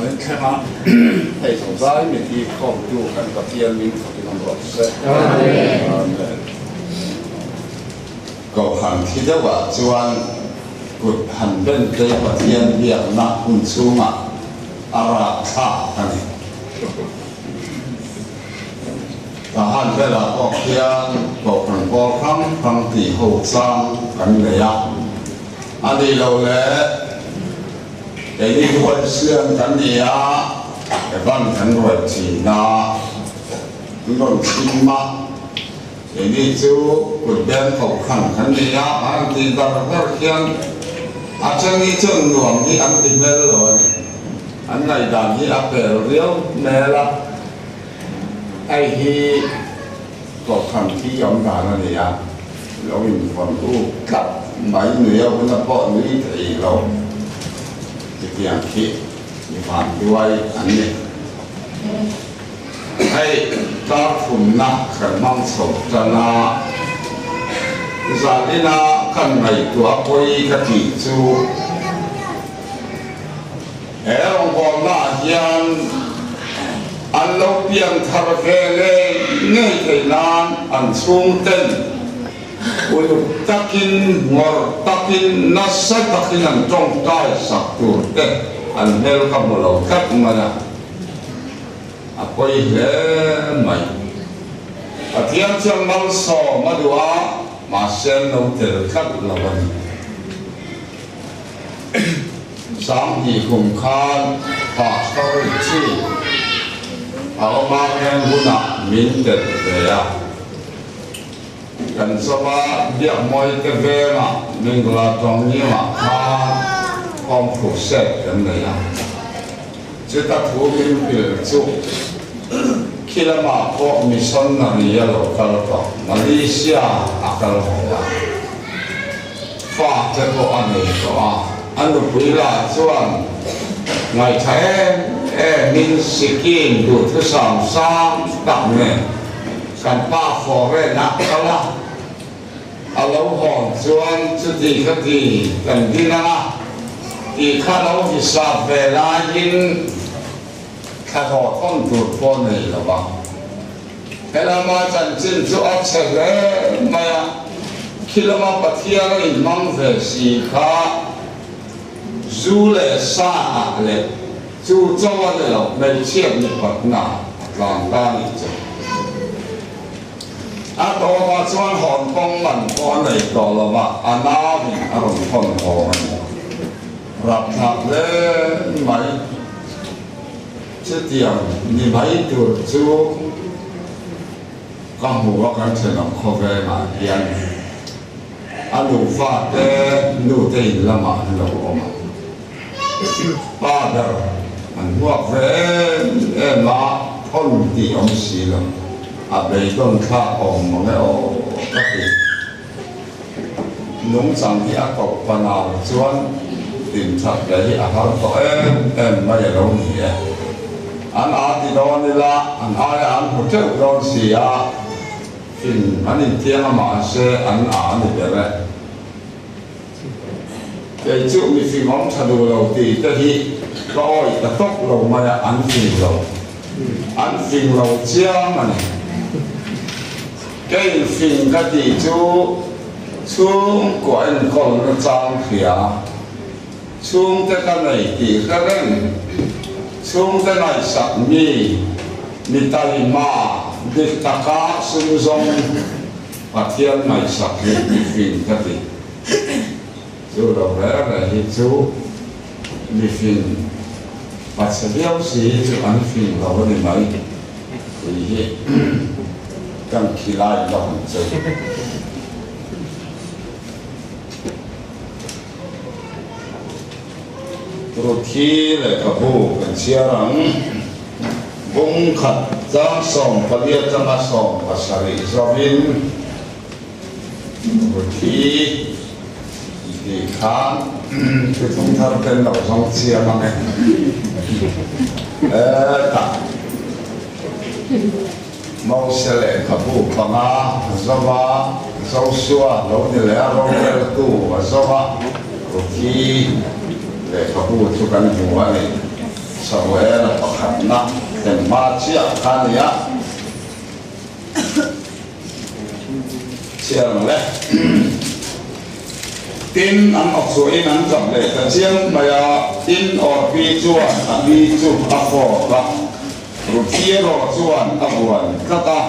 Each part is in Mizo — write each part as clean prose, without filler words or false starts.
Zanin thlenga hei zawng zai min hi khawmtu kan Pathian min fakin awm rawh se. Amen. Kohhran thi deuhah chuan kut han ben tlei Pathian biakna hun chhungah a rahthlak a ni. Tahan velah pawh khian kohhran pawl hrang hrang tih ho chang kan nei a, a nih loh leh keini huaisian kan ni a, Evan kan ruai thin a, an rawn chhim a, keini chu kut beng kohhran kan ni a, an rawn tih dar dar khian a then hi chuan nuam hi an ti hmel lo a ni, an ngaihdan hi a pel riau hmel a. Hei hi kohhran thi awm dan a ni a, lo invawn uk tlat mai nui a hun a pawh nui thei lo chutiang khi mi van duai an ni. Hei tar thumna kan hmang chho tan a, zan ina kan ngaihtuah pawi ka tih chu He rawngbawlnaah hian an lo pian thar ve ngei ngei theih nan an chhungten uluk takin, ngawrh takin, nasa takin an tawngtai sak tur te an hmel ka hmu lo tlat mai a, a pawi hle mai. Pathian chuan malsawm a duh a, mahse an lo tel tlat lo a ni. Sanghnih kum khan Pastor Richie a awm a heng hunah min telh ve a. Kan chawpa Biakmawi te vengah Mingla Tawngniamah khan Home Crusade kan nei a. Chuta thu min pilh chu khi lamah pawh missionary a lo kal tawh, Malaysia a kal ve a. Fa te pawh a nei tawh a, a nupui lah chuan ngaihthla em em in Sikkim duhthusam sang tak nen kan pa foreign a kal a, a lo hawn chuan chuti khati kan din ang a tih kha lo hisap ve laiin thla hlawh thawn tur pawh nei lo va. Helama chanchin chu a chhe hle mai a, khi lama Pathian a inhmang ve si kha zu leh sa ah leh chu chaw a ni lo, hmeichhiat mipatna a tlan ta a nih chu. A tawpah chuan hawn kawng man pawh a nei tawh lo va, a nauin a rawn thawn haw a ni. Rapthlak hle mai. Chutiang ni mai tur chu ka hmu a kan thenawm khawvengah hian a nufa te nu te in lamah an lo awm a, pa ber an hmuak ve em em a, thawn tih awm si lo, a beidawn thlak awm mang e aw ka ti. Nungchang hi a koh panau chuan tinthat leh hi a har tawh em em mai a lo ni e. An a ti dawn ila, an aia an hmu teuh dawn si a, fin an intiang a mahse an a a ni ber e. Kei chu mi fingawm tha duh lo tih te hi ka awih ta tawp lo mai a, an fing lo. An fing lo chiang a ni. Kei fing ka tih chu chhungkua enkawlna chang hria, chhungte ka nei tih hre reng, chhungte ngaihsak mi, mi taima, dik taka sum zawng Pathian ngaihsak hi mi fing ka ti. Chu lo reh reh hi chu mi fing pachhe viau si hi chu an fing lo a ni mai tih hi kan khilai lawk ang che. Ruthi lehkhabu kan chhiar ang. Bung khat chang 14 atanga 17 zawin Ruthi tih khan thuthlung thar ten lo zawng chiang ang e. Hetah Mose lehkhabu panga a zo a, Josua lo ni leh a roreltu a zo a, Ruthi lehkhabu chu kan hmu a ni. Samuela pakhatna thlen hma chiah kha a ni a. Chhiar ang le. Tin, an awkchhuahin an chak leh ta chiang mai a, tin Orpi chuan a ni chu a fawp a, Ruthi erawh chuan a buan tlat a.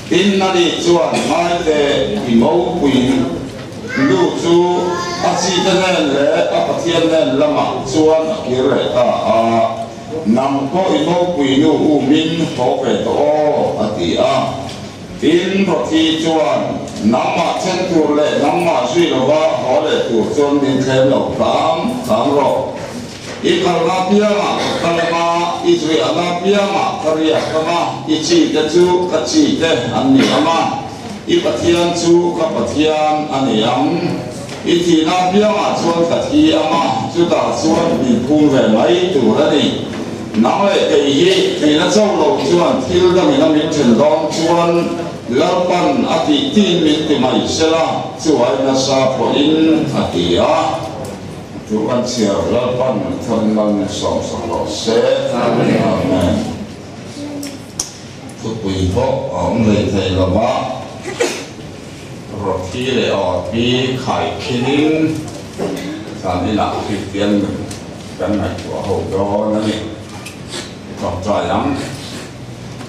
Tin, ani chuan ngaite i mopui nu chu a chite nen leh a Pathian nen lamah chuan a kir leh ta a. Nang pawh i mopui nu umin haw ve tawh aw, a ti a. Tin, Rothi chuan, Nangmah then tur leh nangmah zui lova haw leh tur chuan min thlem lo hram hram rawh. I kalna piangah ka kal ang a, i zuiahna piangah ka riak ang a, i chite chu ka chite an ni ang a, i Pathian chu ka Pathian a ni ang. I thihna piangah chuan ka thi ang a, chutah chuan min phum ve mai tur a ni. Nang leh kei hi thihna chauh lo chuan thil dangin a min then dawn chuan Lalpan a tih tiin min ti mai sela, chu ai nasa pawhin a ti a. Chu kan chhiar Lalpan thawn mal min sawmsak rawh se. Amen. Thupui pawh a awm hlei thei lo va, Rawthi leh Awrpi khaikhin zan inah Kristian nun kan ngaihtuah ho dawn a ni. Tawngtai ang.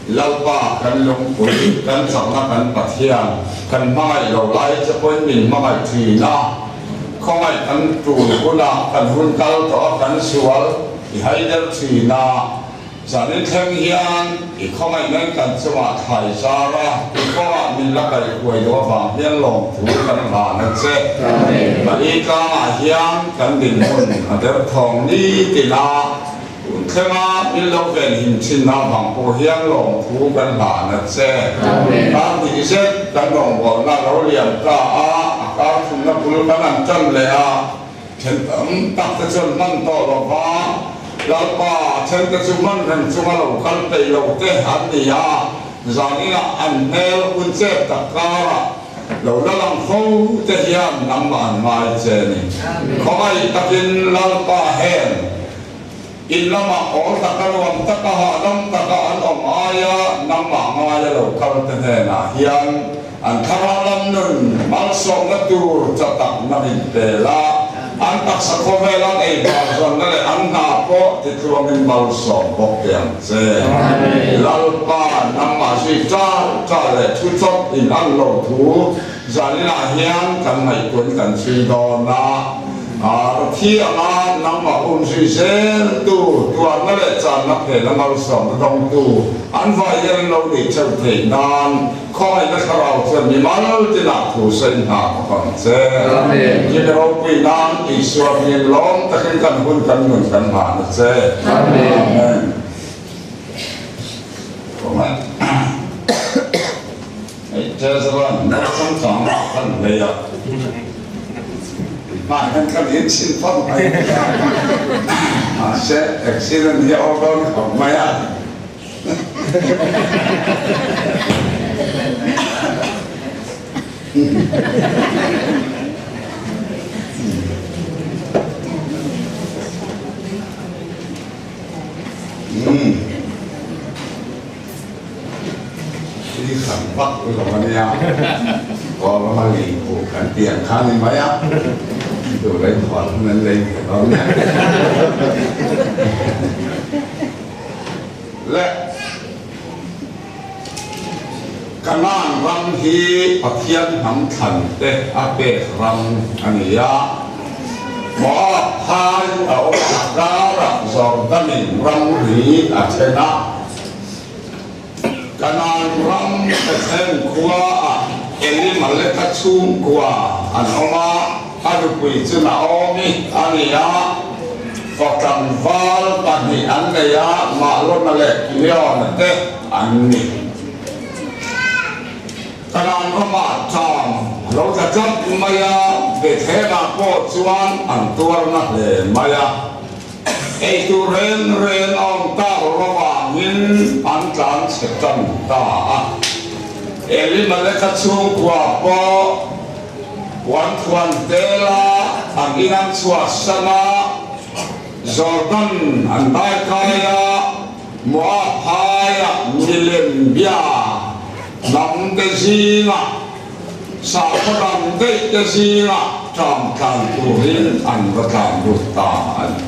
Lalpa kan lungpui, kan chakna kan Pathian, kan hmangaih lo lai che pawhin min hmangaih thin a, khawngaih kan tul hunah kan hun kal tawh a kan sual i haider thin a. Zanin thleng hian i khawngaih nan kan chungah thlai zar a, i kawngah min la kaih huai duh avang hian lawmthu kan hlan a che. Mahni tlangah hian kan dinhmun a derthawng nitin a, tun thlenga min lo venhim thin avang pawh hian lawmthu kan hlan a che. Kar hnih zet kan rawngbawlna lo liam ta a, a kar thumna bul kan han tan leh a, Then tam tak te chuan hman tawh lo va, Lalpa, then te chu hman reng chunga lo kal peih lo te an ni a, zan inah an hmel hun chet tak karah lo la lang fo te hian nangmah an ngai che ni. Khawngaih takin Lalpa heng in lamah awl taka nuam taka hahdam taka an awm aia nangmah ngaia lo kal te hnenah hian An thlarau lam nun malsawmna tur cha tak na min pel a, an taksa khawvel an ei bar zawnna leh an hna pawh titluangin malsawm bawk teh ang che. Lalpa, nangmah zui ṭal ṭal leh thu chawp in an lo thu zaninah hian kan ngaihtuahin kan chhui dawn a. Thi anga nangmah um zui zel tu, tuarna leh channa phena malsawmna dawngtu an vai hian an lo nih theuh theih nan khawngaihna thlarau chuan mi mal tinah thu sawi hna bawk ang che. Thil ropui nan Isua hming lawm takin kan hun kan nun kan hlan a che. Amen. Hei Treasurer Lalchangchang kan hlei a, hmai hian ka nin chhin phawt mai. Mahse accident hi a awm dawn khawp mai a. Thil khat vak lo a nia, Kawlrama lei pawh kan ti ang kha ni mai a, duh lei khual hun an lei ve dawn nia. Le Kanaan ram hi Pathian hnam thlan te a pek ram a ni a, Moab phai a awm a karah Jordan-in ramri a then a. Kanaan ram Bethlehem khuaah Elimeleka chhungkua an awm a, a nupui chu Naomi a ni a. Fa tlangval pahnih an nei a, Mahlona leh Kiliona te an ni. Kanaan ramah ṭam a lo tla tlat mai a, Bethlehem-ah pawh chuan an tuarna hle mai a. Eitur reng reng a awm tak lovangin an tlan chhe tan ta a. Elimeleka chhungkua pawh puan thuan tela an inang chhuahsan a. Jordan an dai kai a, Moab phaia milem bia hnam te zingah, sakhaw dang daih te zingah ṭam tlan turin an va tlan lut ta a ni.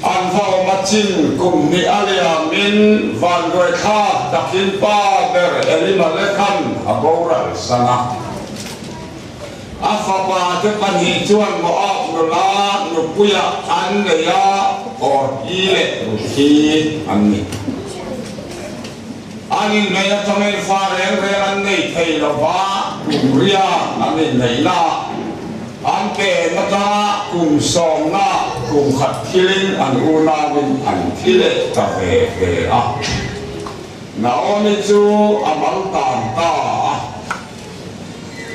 An va awm a chin kum hnih a liamin vanduaithlak takin pa ber Elimelekhan a boral san a. A fapa te pahnih chuan Moab nula nupuiah an nei a, Orpi leh Ruthi an ni. An inneih atangin fa reng reng an nei thei lo va, kum ria an inneihna an pen atanga kum sawmna kum khat thilin an unauin an thi leh ta ve ve a. Naomi chu a mal tan ta a.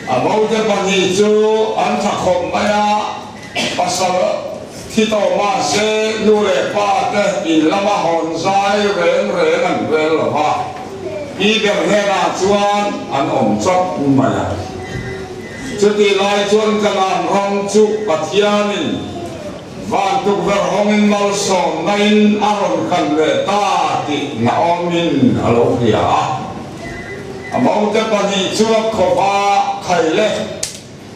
A naute pahnih chu an tha khawp mai a, pasal thi tawh mahse nu leh pa te in lama hawn zai reng reng an rel lo va, pi ber hnenah chuan an awm chawp mai a. Chutih lai chuan Kanaan ram chu Pathianin van tukverh hawngin malsawmna in a rawn kan leh ta tih Naomin a lo hria a. A maute pahnih chu a khawp a, Khai le,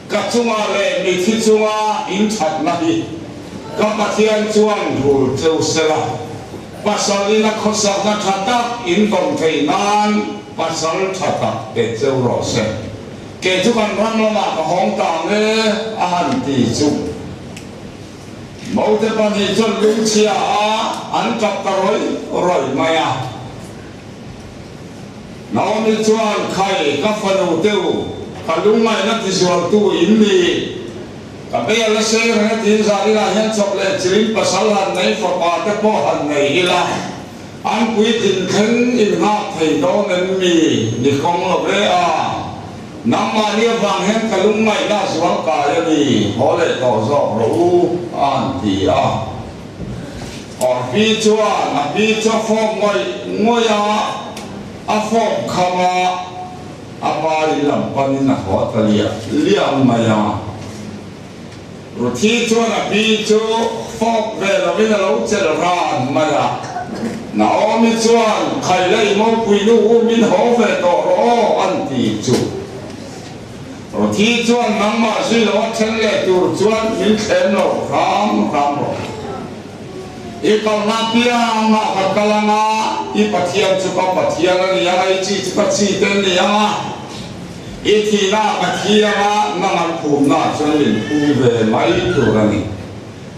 ka chunga leh mithi chunga in thatna hi ka Pathian chuan rul cheu sela, pasal ina khawsakna tha tak in tawn theih nan pasal tha tak pe cheu rawh se. Kei chu kan ram lamah ka hawng ta ang e, a han ti chu. Maute pahnih chuan lungchhia a an tap ta rawih rawih mai a. Naomi chuan, Khai, ka fanu te u, ka lungngaihna tizualtu in ni. Ka bei a la sei reng a tiin zah inah hian chawp leh chilin pasal han nei fapa te pawh han nei ila, an puitlin thleng in nghak thei dawn em mi? Ni kawng lo ve a, nangmahni avang hian ka lungngaihna a zual kai a ni, haw leh tawh zawk rawh u, a han ti a. A pi chuan a pi chu a fawp ngawih ngawih a, a fawp kham a, a pa in lam panin a haw ta liah liah mai a. Ruthi chuan a pi chu fawp ve lovin a lo chelh ran mai a. Naomi chuan, Khai lei mawpui nu u min haw ve tawh rawh aw an ti chu. Ruthi chuan nangmah zui lo a then leh tur chuan min thlem lo hram hram rawh. I kalna piangah ka kal anga, i Pathian chu ka Pathian a ni anga, i chi chu ka chi te an ni anga, i thihna ah ka thi anga, nang an phumna ah chuan min phum ve mai tur a ni.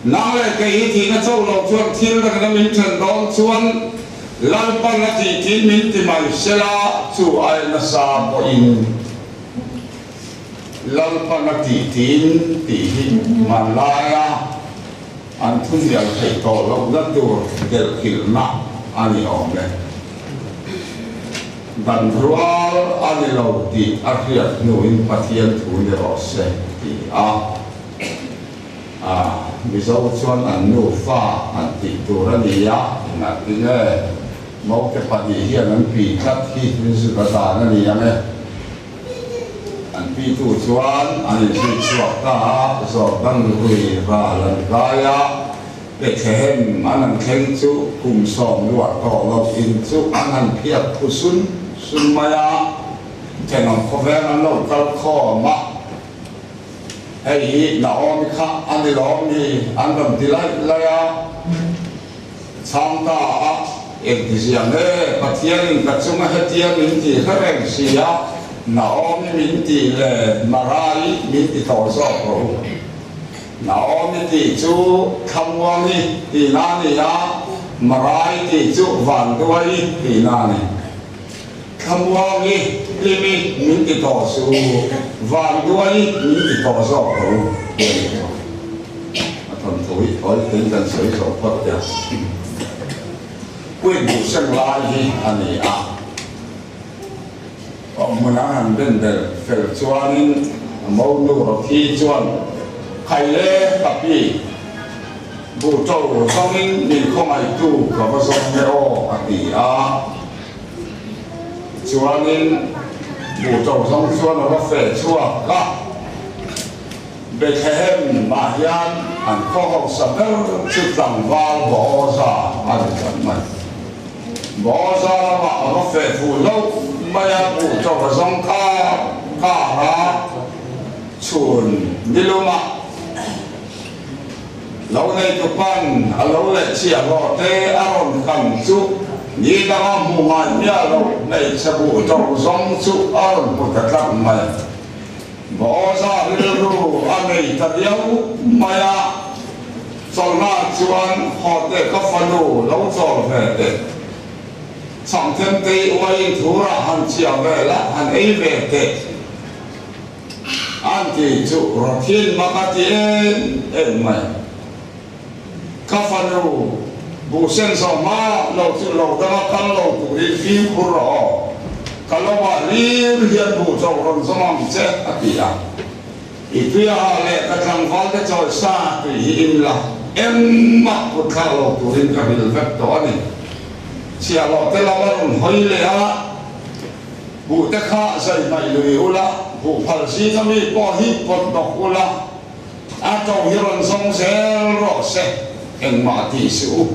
Nang leh kei hi thihna chauh lo chuan thil dangin a min then dawn chuan Lalpan a tih tih min ti mai sela chu ai nasa pawhin Lalpan a tih tiin tih hi hmanlaia an thungial theih tawh lohna tur delhkilhna a ni awm e. Dan rual a ni lo tih a hriat hnuin Pathian thu ni rawh se ti a. A, Mizo chuan an nufa han tih tur a ni a, engah ti nge naute pahnih hian an pi tlat hi min zut a dan a ni ang e. An pitu chuan an inzui chhuak ta a, Jordan lui ral an kai a, Bethlehem an han thleng chu kum 60 tawh loh in chu an han phiat thu sun sun mai a, thenawm khawveng an lo kal khawm a. Hei hi Naomi kha a ni lawm ni? An rawn ti laih laih a. Chhang ta a, Engtizia nge Pathianin ka chunga hetia min ti hre reng si a, Naomi min tih leh Marai min ti tawh zawk rawh u. Naomi tih chu Thlamuangi tihna a ni a, Marai tih chu Vanduai tihna a ni. Thlamuangi hlimi min ti tawh su, Vanduai min ti tawh zawk lo ti a ni tawh. A thawnthu hi thawi theiin kan sawi zawh phawt te a. Queen duhseng lai hi a ni a. Awmhmun an han ben bel fel chuanin a monu Rothi chuan Khaile ka pi, buh ṭo zawngin min khawngaihtu ka va zawng e aw a ti a. Chuanin buh ṭo zawng chuan a va feh chhuak a, Bethlehem ah hian. An khaw hausa ber chu tlangval Boaza a ni tlat mai. Boaza lamah a va feh fuh hlauh mai a, buh chaw a zawng kar kar a, chhun nilumah lo neitu pan a lo leh chiah hlawh te a rawn kan chu ni danga hmu ngai miah lo hmeichhe buh chaw zawng chu a rawn hmu ta tlat mai. Boaza rilru a nei ta viau mai a, chawlhna chuan haw teh ka fanu lo chawl ve teh. Chhangthemtei uaiin thurah han chhiah ve la, han ei ve teh an ti chu Rawthin mak a ti em em mai. Ka fanu buh sen zawh hma lo chu lo danga kal lo turin fimkhur rawh aw, ka lo ah hlir hian buh chauh rawn zawm ang che, a ti a. I tuiaha leh ka tlangvalte chawi sa tui hi in la, engmah kut thlak lo turin ka hrilh vek tawh a ni. Chhiahhlawh te lam a rawn hawi leh a, buh te kha zai hmaih lui ula, buh phal zinga mi pawh hi pawt bawk ula, A to hi rawn zawng zel rawh se, engmah tih suh u.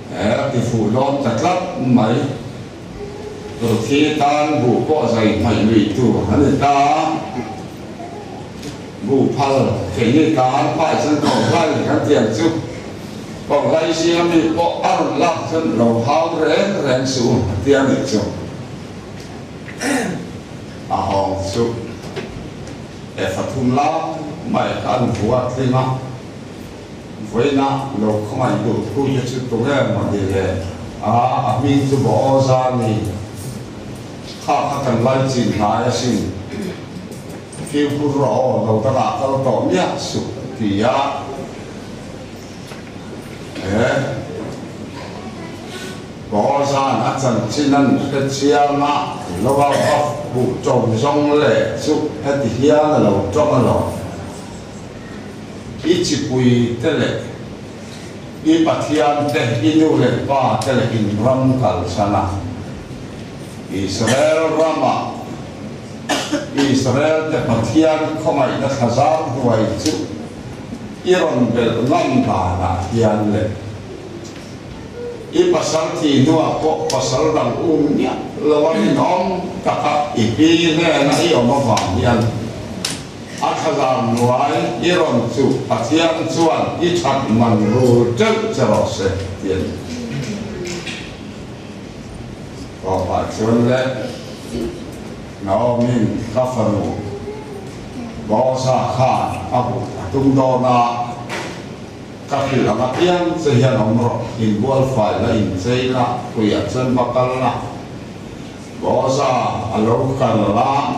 He a ti fuh dawn ta tlat mai. Ruthi tan buh pawh zai hmaih lui tur a ni ta. Buh phal keini tan pai chuan kawnghlai kan tiang chu kawnghlai zinga mi pawh a rawn lak chuan lo hau reng reng suh u a ti a nih chu. A hawng chu e fathum lai mai kha an vua tling a, vawiina lo khawngaih duh thu te chu tunge maw ni le? A, a hming chu Boaza a ni. Kha kha kan lai chin hnai asin. Fimkhur rawh aw, lo dangah kal tawh miah suh, a ti a. E. Boazan a chanchin an hre chiang a, lo a va huh ṭo zawng leh chu heti hian a lo ṭawng a lo. I chipui te leh i Pathian te, i nu leh pa te leh in ram kalsan a, Israel ramah Israel te Pathian khawngaihna thlazar hnuai chu i rawn belh ngam danah hian leh I pasal thi hnuah pawh pasal dang um miah lo a rinawm taka i pi hnena i awm avang hian a thlazar hnuai i rawn chu Pathian chuan i that man rul teuh che rawh se ti a ni. Tawpah chuan le Naomi ka fanu Boaza khan a huh a tum dawn a. Ka hrilh ang apiang che hian awm rawh, inbual fai la, inchei la, puiah chuan va kal la, Boaza a lo kal la,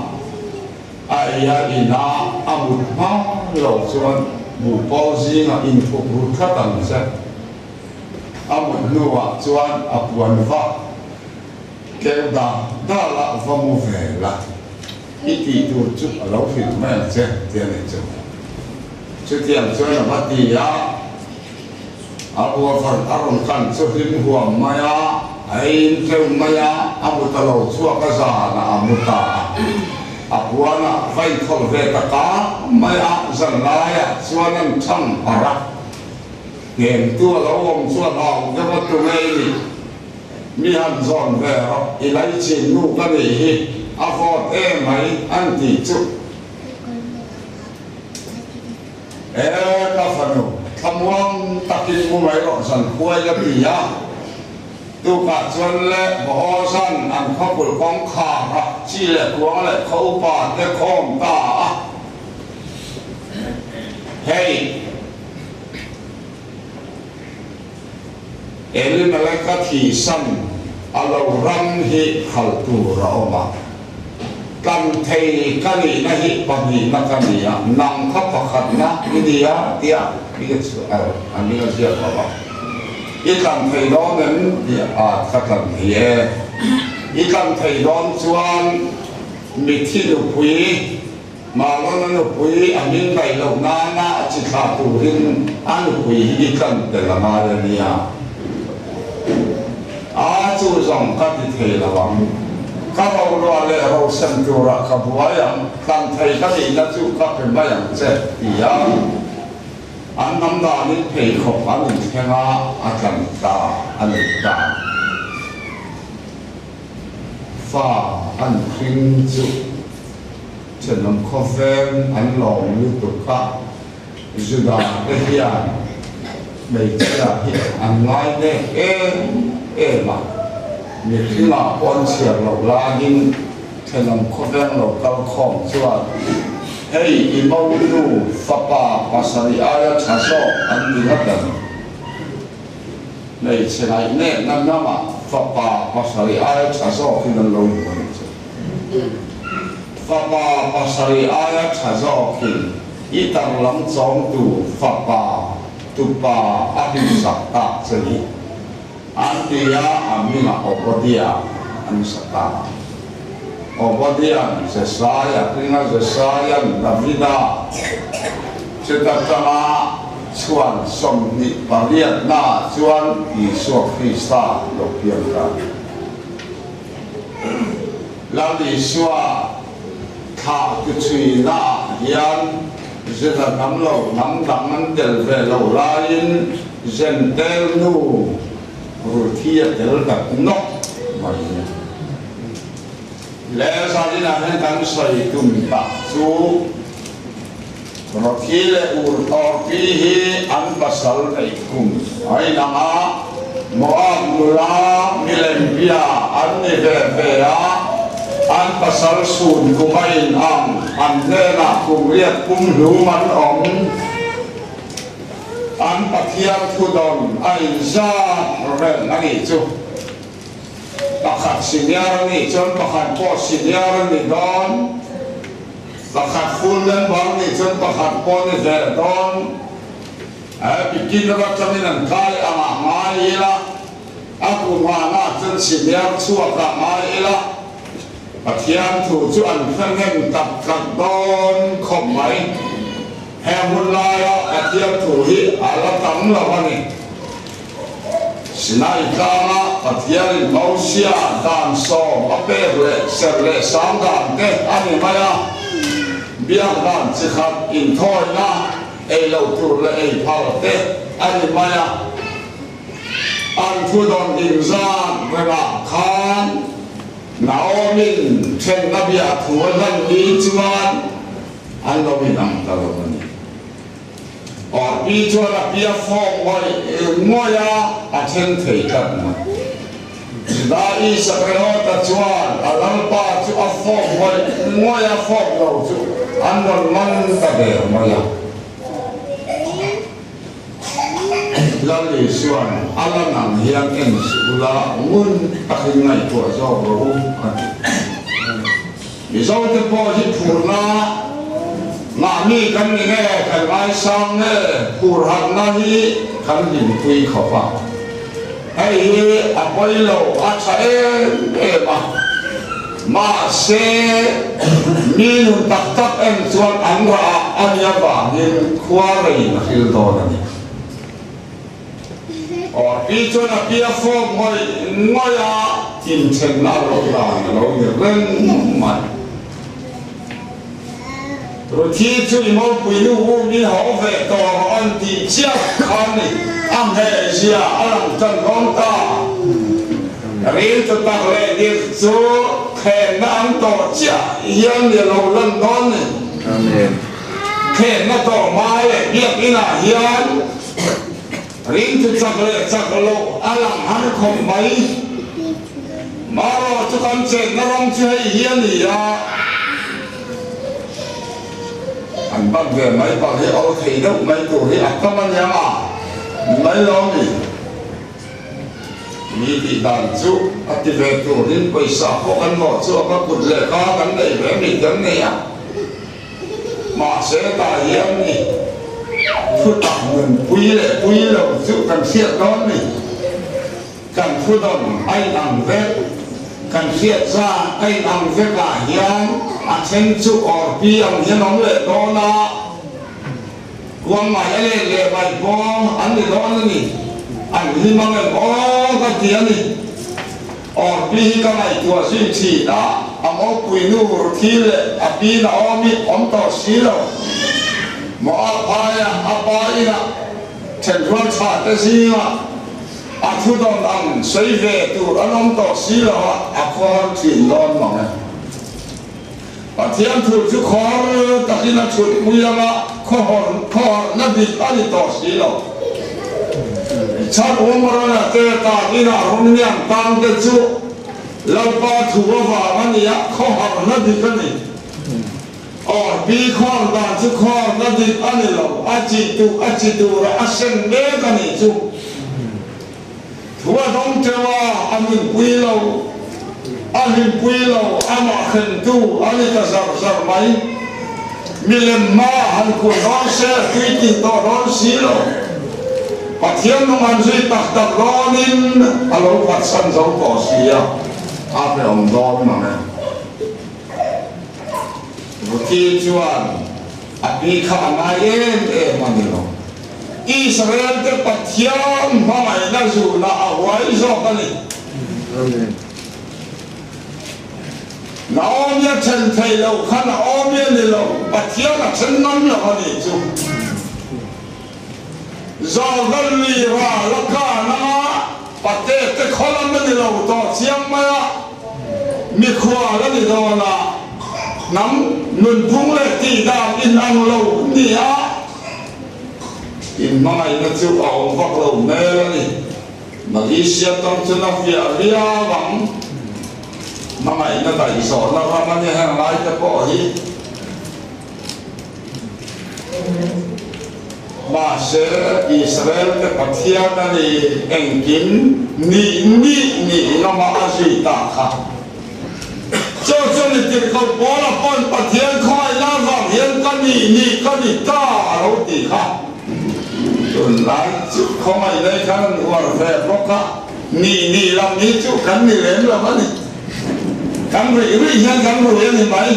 a ei a in a, a mut hma lo chuan buhpawl zingah inthup ru tlat ang che. A mut hnuah chuan a puan va keu da da la, va mu ve la, i tih tur chu a lo hrilh mai ang che, tia ni chu. Chutiang chuan a va ti a, a buafar a rawn kan chu hlim huam mai a, a in tleu mai a, a mu ta lo chhuak a zan ah a mu ta a, a puan ah va inthawlh ve ta kang mai a, zan lai ah chuan an thang harh a, hnemtu a lo awm chu a hlau deuh a tu ngei ni, mi han zawn ve rawh, i laichin nu ka nih hi, a vawt emai an tih chu. E ka fanu, thlamuang takin mu mai rawh zan khuai la ti a. Tukah chuan le Boazan an khawpul kawngkhar a chi leh kuang leh khaw upa te khawm ta a. Hei, Elimeleka thihsan a lo ram hi khalh tur a awm a. Kan thei ka nihna hi pahnihna ka ni a, nang kha pakhatna i ni a tia a hming a ziak lo a. I tlan thei dawn em? Tia a ka tlan thei e. I tlan thei dawn chuan mithi nupui, Marlon-a nupui a hming daih loh nana a chi thlah turin a nupui hi i tlan tel a ngai a nia. A chu zawng ka ti thei lo ang. Ka roluah leh rosem turah ka buai ang, tlan thei ka nihna chu ka pe mai ang che, ti a. An hnam danin pheikhawk an inthleng a, a tlan ta a ni ta. Fa an hring chu thenawm khawveng an lawm lutuk a, Juda te hian hmeichhia hi an ngai nek em em a, mihringah pawh an chhiar loh laiin thenawm khawveng lo kal khawm chuan hei i monu fapa pasarih aia tha zawk an ti ngawt ang. Hmeichhe ngaihnekna hnamah fapa pasarih aia tha zawkin an lo hmu a ni chu. Fapa pasarih aia tha zawkin i tarlam chawmtu fapa tupa a hlimsak tak che ni. An ti a, a hmingah Obadia an sa ta. Obadia'n Jesaia hringa Jesaia'n Davida chuta tanga chhuan 28 naah chuan Isua Krista lo piang ta. Lal Isua thlah tu chhuinaah hian Juda hnam lo hnam dang an tel ve lo laiin Jentail nu Ruthi a tel tak nawk mai. Le zaninah hian kan sawi tum tak chu Ruthi leh Ur Torpi hi an pasal neih kum a inang a, Moab nula milem bia an ni ve ve a, an pasal sun kum a inang, an hnenah kum riat pum hlum an awm. An Pathian thudawn a inzat reng a nih chu. Pakhat senior a nih chuan pakhat pawh senior a ni dawn. Pakhat full member a nih chuan pakhat pawh a ni ve dawn. He bikin atangin an kai angah ngai ila, a kumhana chuan senior chhuakah ngai ila, Pathian thu chu an hre hnem tak tak dawn khawp mai. He hun laia Pathian thu hi a la tam lo a ni. Sinai tlanga Pathianin Mosia dan sawm a pek leh serh leh sang dan te a ni mai a. Biak dan chi khat inthawina ei loh tur leh ei phal te a ni mai a. An thu dawn inzan rengah khan Naomi'n thenna bia thu a hlan ni chuan an lo inang ta lo a ni. Orpi chuan a pia fawk ngawih ngawih a, a then thei tlat mai. Juda Isakariota chuan a lalpa chu a fawk ngawih ngawih a, fawk lo chu an rawn man ta der mai a. Lal Isua'n a lan ang hian en suh ula, ngun takin ngaihtuah zawk rawh u, a ti. Mizote pawh hi phurna ngah mi kan ni nge, kan ngaisang nge, phur harhna hi kan hlimpui khawp a. Hei hi a pawi lo, a tha em em a. Mahse, mi nun tak tak en chuan an rah ah a nia vangin khua reiin a hril dawn a ni. Aw, pi chuan a pia fawk ngawih ngawih a, inthenna a lo dan a lo ni reng mai. Ruthi chu i mawlpui nu u mi haw ve tawh rawh an tih chiah kha a ni. A hmeh zia a lang tan dawn ta. Ril tu tak leh dik chu thlenna an tawh chiah hian ni lo lan dawn ni. Thlenna tawh hma leh biakinah hian ring tu chak leh chak loh a lang har khawp mai. Marawh chu kan chetna ram chu hei hi a ni a. An bat ve mai pal hi awl thei deuh mai tur hi a tam a nia ma ni mai lo mi. Mi tih dan chu a ti ve turin pawisa pawh kan hlawh chhuak a, kut leh ka kan nei ve mi kan nei a. Mahse tah hian ni thu tak nunpui leh pui lo chu kan hriat dawn ni. Kan thudawn a inang vek, kan hriat zan a inang vekah hian a then chu awrpi ang hian awm leh dawn a, kuang mai a let leh mai pawh an ni dawn a ni, an hlim ang em aw ka ti a ni. Orpi hi ka ngaihtuah zui thin a, a mopui nu Ruthi leh a pi Naomi awm tawh si lo. Moab phaia a pa inah thenrual tha te zingah a thudawn ang sawi ve tur an awm tawh si lo a, a khawhar thin dawn mang e. Pathian thu chu khawr takin a chhut pui ang a, khawhar khawharna dik a ni tawh si lo. Chhan Umrana te tan inah Rumniang tang te chu Lalpa thu avang a ni a, khawharna dik a ni. Awrpi khawr dan chu khawrna dik a ni lo, a chi tu a chi tura a sem mek a nih chu. Thu a dawng teuh a, a nunpui lo, a hlimpui lo, amah hrentu a ni ta zar zar mai. Milem hma han kun dawn se, tui tih tawh dawn si lo. Pathian nung han zui tak tak dawnin a lo phatsan zo tawh si a, a hrehawm dawn mang e. Ruthi chuan a pi kha a ngai em em a ni lo. Israel te Pathian hmangaihna zuna a huai zawk a ni. Naomi a then thei lo kha Naomi a ni lo, Pathian a then ngam lo a ni chu. Jordan lui ral a kan anga pate te khaw lam a ni lo tawh chiang mai a, mikhual a ni dawn a, hnam nunphung leh tihdan inang lo ni a. Inhmangaihna chu a awm vak lo hmel a ni. Malaysia tang chu na fiah viau ang. Hmangaihna daihzawhna ram a ni heng lai te pawh hi. Mahse Israel te Pathian a ni engkim nih nih nih ngama a zui ta kha. Chu chu ni tirhkoh Paula pawn Pathian khawngaihna avang hian ka nih nih ka ni ta a lo ti kha. Tunlai chu khawngaihna hi khan an uar ve bawk a, nih nih lam hi chu kan ni lem lo a ni. Kan ruih ruih hian kan rui a ni mai.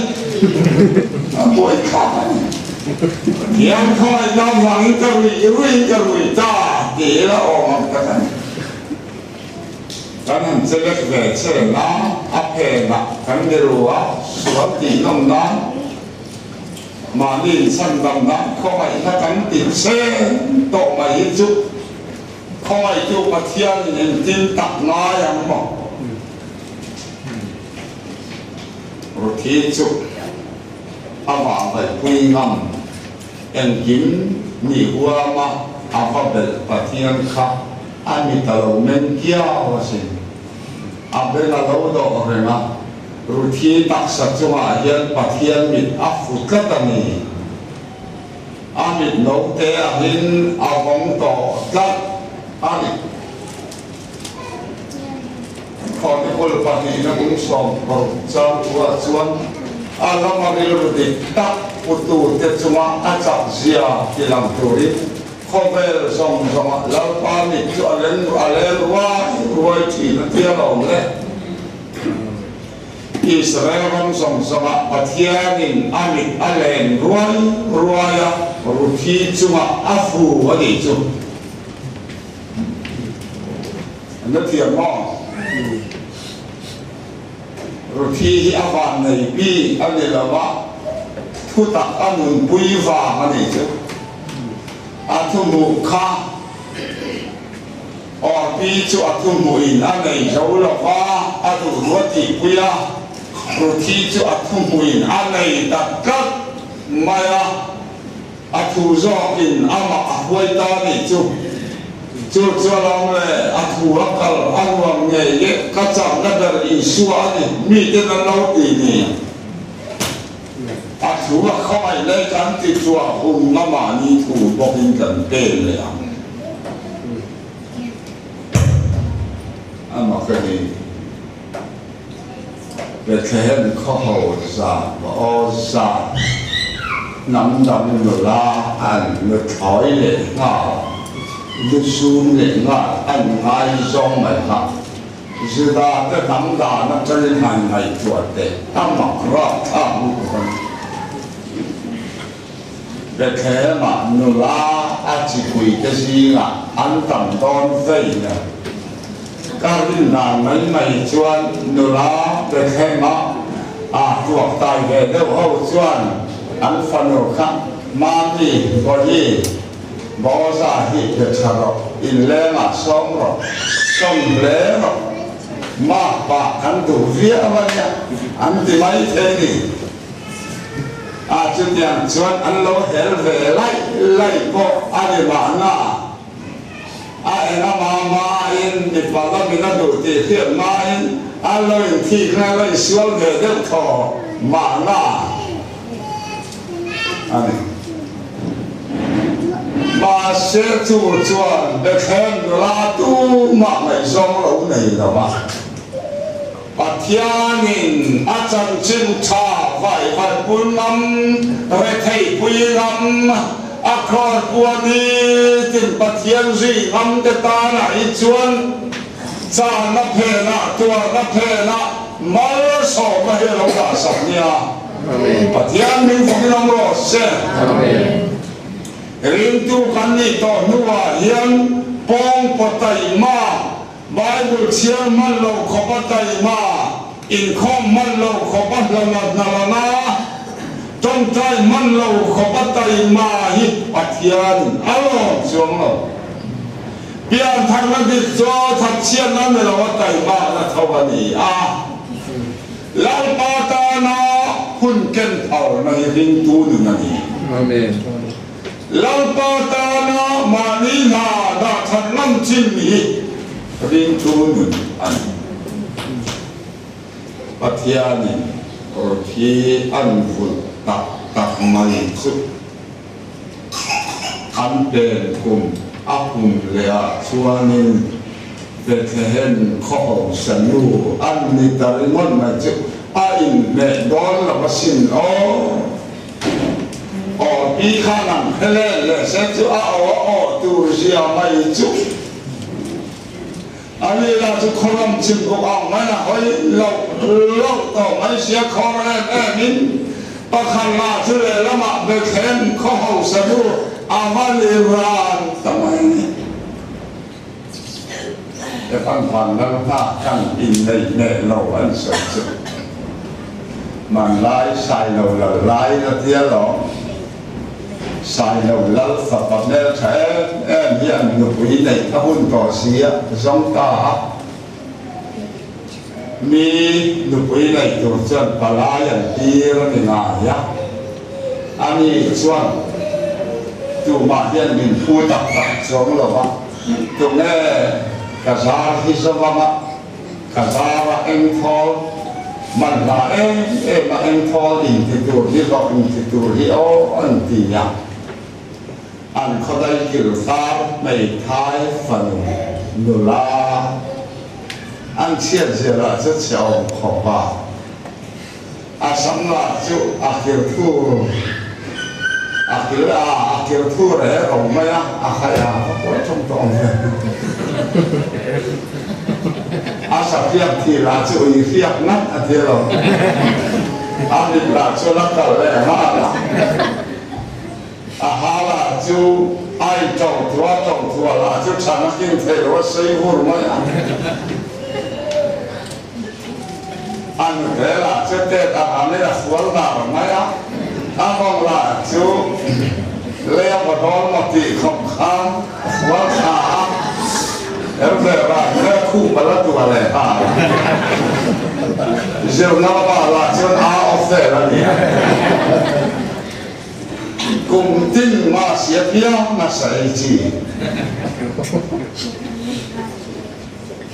A buai thlak a ni. Pathian khawngaihna avangin ka ruih ruihin ka rui ta tih ila awm ang tak a ni. Kan han che lek ve che na, a phenah kan ni ru a, sual tih nawm nan, mahni inchhandam nan khawngaihna kan ti che tawh mai hi chu khawngaihtu Pathianin engtin tak ngai ang maw? Ruthi chu a vahvaihpui ngam engkim ni huama a va belh Pathian kha a ni ta lo men kiau asin. A beng a lo dawh reng a, Ruthi taksa chungah hian Pathian mit a fu tlat a ni. A mit note angin a vawng tawh tlat a ni. Chronicle pahnihna bung 16 chang thuah chuan a lama rilru dik tak putute chunga a chak zia tilang turin Khawvel zawng zawngah Lalpa mit chu a leng a lel ruai ruai thin a tia lo le. Israel ram zawng zawngah Pathianin a mit a len ruai ruai a, Ruthi chungah a fu a nih chu. An la thiam maw? Ruthi hi a van nei bik a ni lo a, thutak a nunpui vang a nih chu. A thu hmuh kha Orpi chu a thu hmuhin a nei zo lo va, a duh duh a tihpui a, Ruthi chu a thu hmuhin a nei ta tlat mai a, a thu zawkin amah a hruai ta a nih chu. Chu chu a lawm le, a thu a kal a nuam ngei e, ka chakna ber Isua a ni, miten an lo ti ni. A thu a khawngaih leh kan ti chhuah hum nga mahni thu bawkin kan pen leh ang. A mak a ni. Bethlehem khawho zan va aw zan hnam dang nula an nuthlawi leh nghal, lusum leh nghal an ngaizawng mai kha. Juda te hnam dan atangin han ngaihtuah teh a mak rapthlak lutuk a ni. Bethlehem ah nula a chipui te zingah an tam dawn vei nen. Ka rin dan mai mai chuan nula Bethlehema a tuak tai ve deuh ho chuan an fanu kha Mami, Bawihi, Boaza hi be tha rawh, inlengah sawm rawh, sawm hle rawh, makpa kan duh viau a nia an ti mai thei ni. A chutiang chuan an lo hel ve laih laih pawh a ni mahna. A enga ma main mipa lamin a duh tih hriat main an lo inthik na lo insual ve deuh thaw mahna a ni. Mahse chu chuan Bethlehem nula tumah ngaihzawng lo nei lo a. Pathianin a chanchin tha vaihvaihpui ngam, retheihpui ngam, a khawnpua nitin Pathian zui ngam te tanah hi chuan chahna phenah, tuarna phenah malsawmna hi a lo dahsak nia. Pathian min fakin awm rawh se. Ringtu kan nih tawh hnuah hian pawngpaw taima Bible chhiar hman lo khawp a taima, inkhawm hman lo khawp a hlanat hna lana, tawngtai hman lo khawp a taima hi Pathianin a lawm chuang lo. Piantharna dik chu thatchhiatna ni lo a taimahna tho a ni a. Lalpa tana hun ken phalna hi ringtu nun a ni. Amen. Lalpa tana mahni hna dah that ngam chin hi ringtu nun a ni. Pathianin Ruthi an vulh tak tak mai chu an pen kum a kum leh ah chuanin Bethlehem khaw hausa nu an ni ta ringawt mai chu a inhmeh dawn lo asin aw. Aw pi khan an hre let leh se chu a aw a aw tur zia mai chu a ni lah chu khawram chim bawk ang mai a hawi loh loh tawh mai sia khawr em em in pakhat lah chu lehlamah Bethlehem khaw hausa nu a va ni ran ta mai ni. Evan van lal nghak kan inneih neh lo an sawi chu hmanlai Sailo lal lai la tia lawm. Sailo lal fapa hmeltha em em hian nupui neih a hun tawh si a zawng ta a. Mi nupui neih tur chuan palai an tir a ni ngai a. Ani chuan tumah hian min phu tak tak chuang lo va. Tunge ka zar hi zawng a, ka zar a eng thawl, man hla em em a eng thawl inti tur hi hlawh inti tur hi aw an ti a. An khawdai kil tar hmeithai fanu nula an chhiat zia lah chu chhe awm khawp a. A sam lah chu a kir thur a kir a, a kir thur e ro mai a, a khai a va pawi thawm tawh ang ve. A sahriak thi lah chu ui hriak ngat a ti lo. A mit lah chu la kal leh nghal a. A ha lah chu ai to thua to thua lah chu than a kin thei lo a sei hur mai a. A nute lah chu tet a han in a fual dar mai a, a mawng lah chu lei a vaw dawn maw tih khawp khan a fual thla a, Elvera chu a khup a la tua leh nghal a, zirna lamah lah chuan a off vel a ni a, kum tin mahse piang nasa ei chi.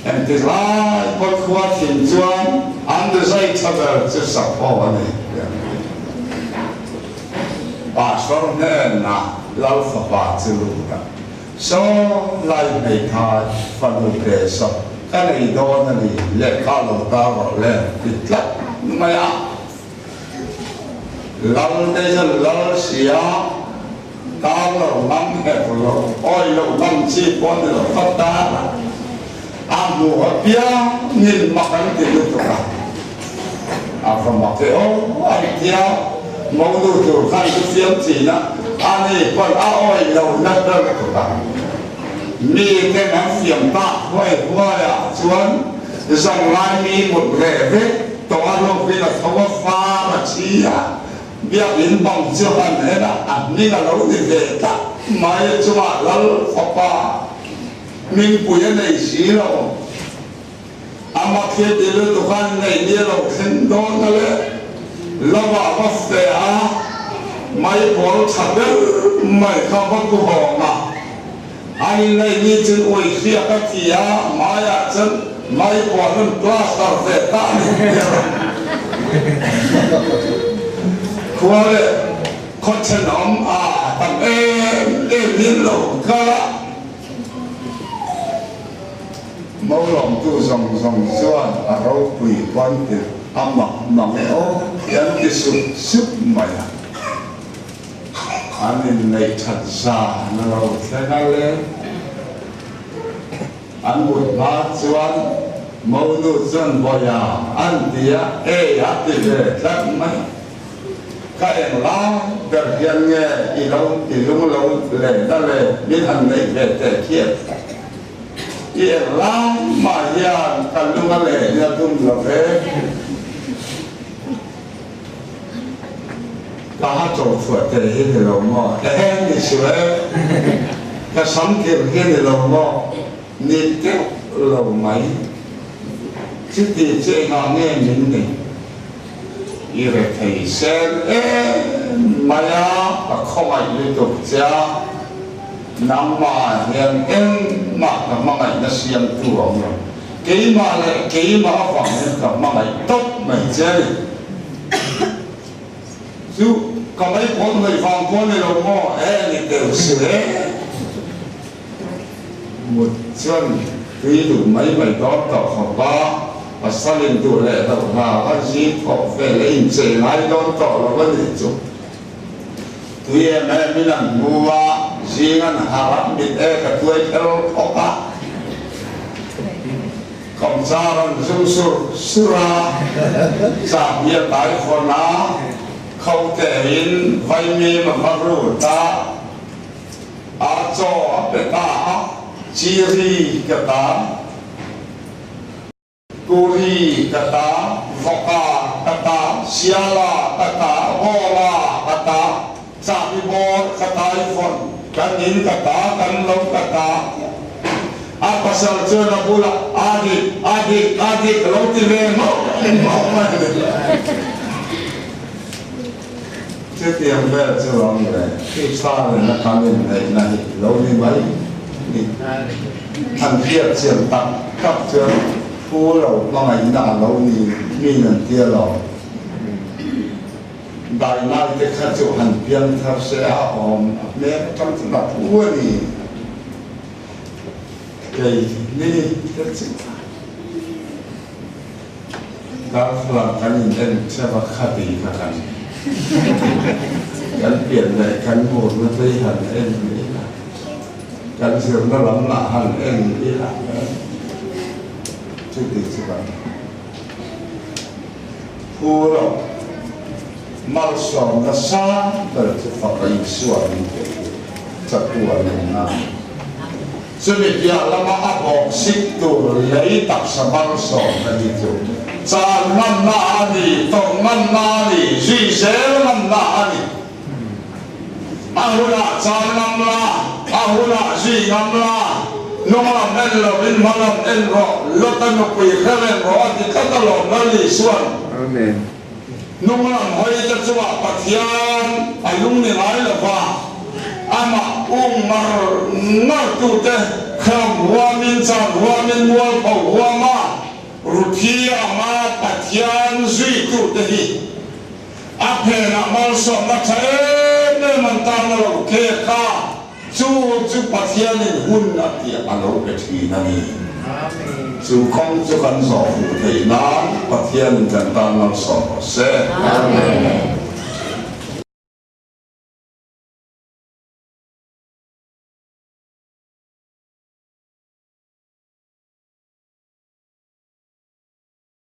Engti lai pawh khua thin chuan an rizai tha ber chu sapho a ni tih an ti. Pastor hnenah Lal fapa chu lut a, Saw lai hmeithai fanu pe saw ka nei dawn a ni, lehkha lo tar rawh le ti tlat mai a. Lal te hian lal sia Tar lo ngam hek lo, awi lo ngam chi pawh ni lo ka tar a, a hmuh apiangin mak an ti lutuk a, a va mak e aw a ni tia monu tur khan chu fiam thin a, ani pawn a awi lo nat ber lutuk a. Miten an fiam tak huai huai ah chuan zanglai mi mut reh vek tawh a rukin a tho a far a thi a, biakinn bang chu han en a, a hming a lo ni ve tlat mai chungah Lal fapa hmingpui a nei si lo. Ama thil ti lutuk a neih ni a lo thleng dawn a le, lovah va fe a, maipawl tha ber mai kha va ku hawng a, a inneih ni chu uihriak a ti a, maiah chuan maipawl an plaster ve ta a ni ber a. Khua leh khaw thenawm a tam em em in lo kal a. Mawlawmtu zawng zawng chuan a ropui pawn ti a mak mang e aw ti an ti sup sup mai a. An inneih that zan a lo thleng a le. An mut hma chuan Monu chuan Bawia an ti a, ei a ti ve tlat mai. Ka eng lai ber hian nge i lo i lung lo leh na le min han neih ve teh khiat. I eng lai mah hian ka lung a leh nia dum lo ve. Ka ha cho chhuah teh hi ni lo maw? Ehe ni suh e. Ka sam thil hi ni lo maw? Ni teuh lo mai. Chuti chu engah nge min neih? I rethei sen em mai a, ka khawngaih lutuk che a, nangmah hian engmah ka hmangaihna siamtu a awm lo. Keimah leh keimah avang hian ka hmangaih tawp mai che a ni. Chu ka meipawl hnaih vang pawh a ni lo maw? E ni tel suh e. Mut chuan tui duh mai mai dawn tawh khawp a, pasal in duh leh loh hna a zing thawh vel a inchei ngai dawn tawh lo a nih chu. Tui em em in an hmu a, zing an harh a, mit ek a tuai kher khawp a, kawmchar an zum sur sur a, chahbi a tai khawn a, kho tein vaimim a va rut a, A chaw a pe ta a, Chiri ka ta, Kuri ka ta, Vawka ka ta, Siala ka ta, Bawla ka ta, Chahbi bawr ka ta i fawn, kan in ka ta, kan lo ka ta. A pasal chuan a bulah, A dik, a dik, a dik a lo ti ve ngawt ngawt mai. Chutiang vel chu rawng leh Krista nena kan inneihna hi lo ni mai ni. An hriat chian tak tak chuan phu lo hmangaihna a lo ni min an tia lo. Dainai te kha chu han piang thar se a awm a hmel atang chuan a phu a ni. Kei ni te chu. Darthlalang kan in en chep a khati kha kan kan pian leh kan murna te hi han en ila, kan zirna lam lah han en ila chuti chu kan phu lo. Malsawmna sang ber chu fapa Isua min pe hi chatuan nunna a ni. Chumi piah lama a bawk sik tur lei taksa malsawmna hi chu chan ngamna a ni, tawrh ngamna a ni, zui zel ngamna a ni. A hunah chan ngam la, a hunah zui ngam la, hnung lam en lovin hma lam en rawh, Lota nupui hre reng rawh a ti tlat alawm Lal Isua'n. Amen. Hnung lam hawi te chungah Pathian a lung ni ngai lo va, amah ung mar mar tute kham huamin chan huamin mualpho huama Ruthi anga Pathian zuitute hi a phenah malsawmna tha em em an tan a lo khek a, Chu chu Pathianin hun a tih a lo pe thin a ni. Chu kawng chu kan zawh fuh theih nan Pathianin kan tan malsawm rawh se. Amen.